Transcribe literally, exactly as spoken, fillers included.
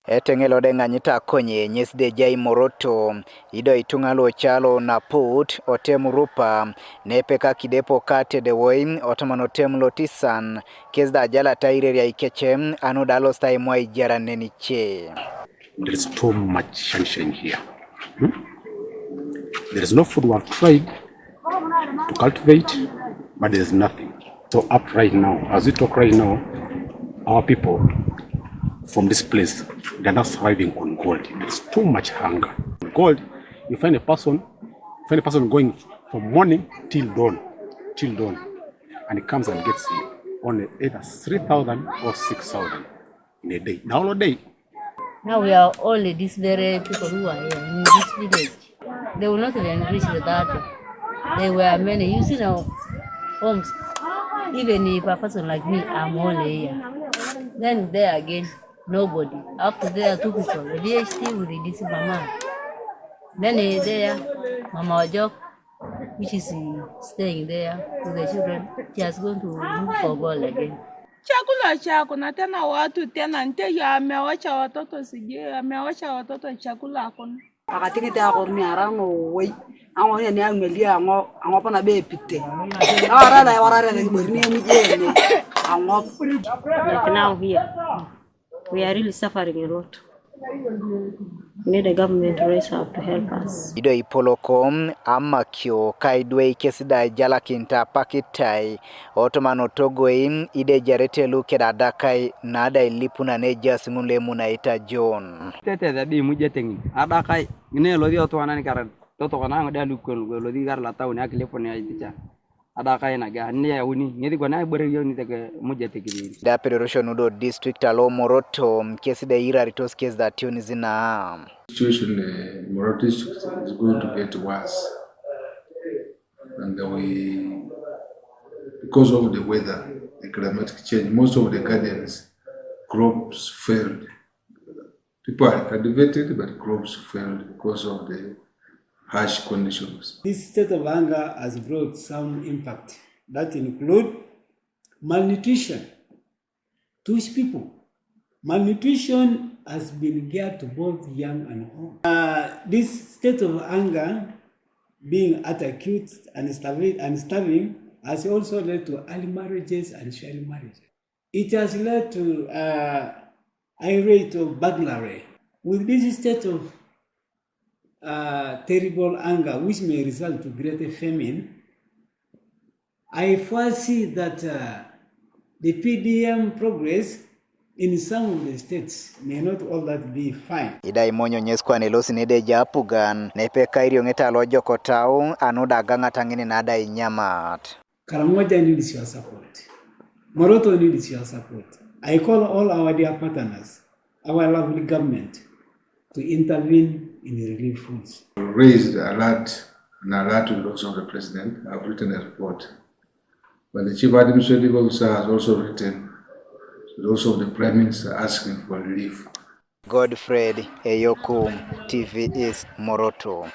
Eteŋe lo de ŋanyit akonye ŋes de ejai Moroto, ido ituŋa lu ocaalo na put otem rupa, nepeka kidepo ka tedewoi, otoman otem lotisan, kes da ajalata ireria ikece, anu da alosit aimu aijaran nenice. There is too much sunshine here. Hmm? There is no food we have tried to cultivate, but there is nothing. So up right now, as we talk right now, our people from this place, they're not surviving on gold. There's too much hunger. Gold, you find a person, find a person going from morning till dawn, till dawn, and he comes and gets only either three thousand or six thousand in a day. The whole day. Now we are only these very people who are here in this village. They will not even reach the thirty. There were many. You see now, homes. Even if a person like me, I'm only here. Then there again, nobody. After there are two people, the V H T with this mama. Then eh, there, Mama Ojok, which is eh, staying there with the children. She has gone to look for gold again. Chakula cha hakuna tena, watu tena nte ya amewacha watoto, sijui amewacha watoto, chakula hakuna. Wakati kita akorni arano woi, ango ni angu melia ango, ango pana be pite. Awara da, awara da, ni mujene ango. Like now here, we are really suffering a lot. We need the government to raise up to help us. Ido ipoloko amakio kaidwe ikesi da ejalakinit apakitai, otoman otogoi, ido ejarete lu keda adakai, na da ilipuna ne ejaas ŋun lu emunait ajon. Tetete da imujete ŋin adakai, ŋine elosi otuanan kara totokona ŋun da lukon elosi kara lataun akilipun aitica. Adakai naga ne yauni, ŋesi kwana ibore yoni teke mujete kibiri. Da apedorosio nu do district alo Moroto, kesi da iraritos kesi da ationi zina. Situation in Moroto district is going to get worse. And we, because of the weather, the climatic change, most of the gardens, crops failed. People are cultivated, but crops failed because of the harsh conditions. This state of hunger has brought some impact that include malnutrition to its people. Malnutrition has been geared to both young and old. Uh, this state of hunger, being at acute and starving, and starving, has also led to early marriages and child marriage. It has led to uh, high rate of burglary. With this state of uh, terrible hunger, which may result to greater famine, I foresee that uh, the P D M progress in some of the states may not all that be fine. Ida imonyo nyes kwan elosi nede eja apugan, nepe kairioŋet alojokotau, anu da agaŋata ŋin nada inyamat. Karamoja needs your support. Moroto needs your support. I call all our dear partners, our lovely government, to intervene in the relief funds. Raised alert, an alert with also the president. I've written a report. But the chief administrative officer has also written, with also the prime minister asking for relief. Godfred Eyoku, T V East, Moroto.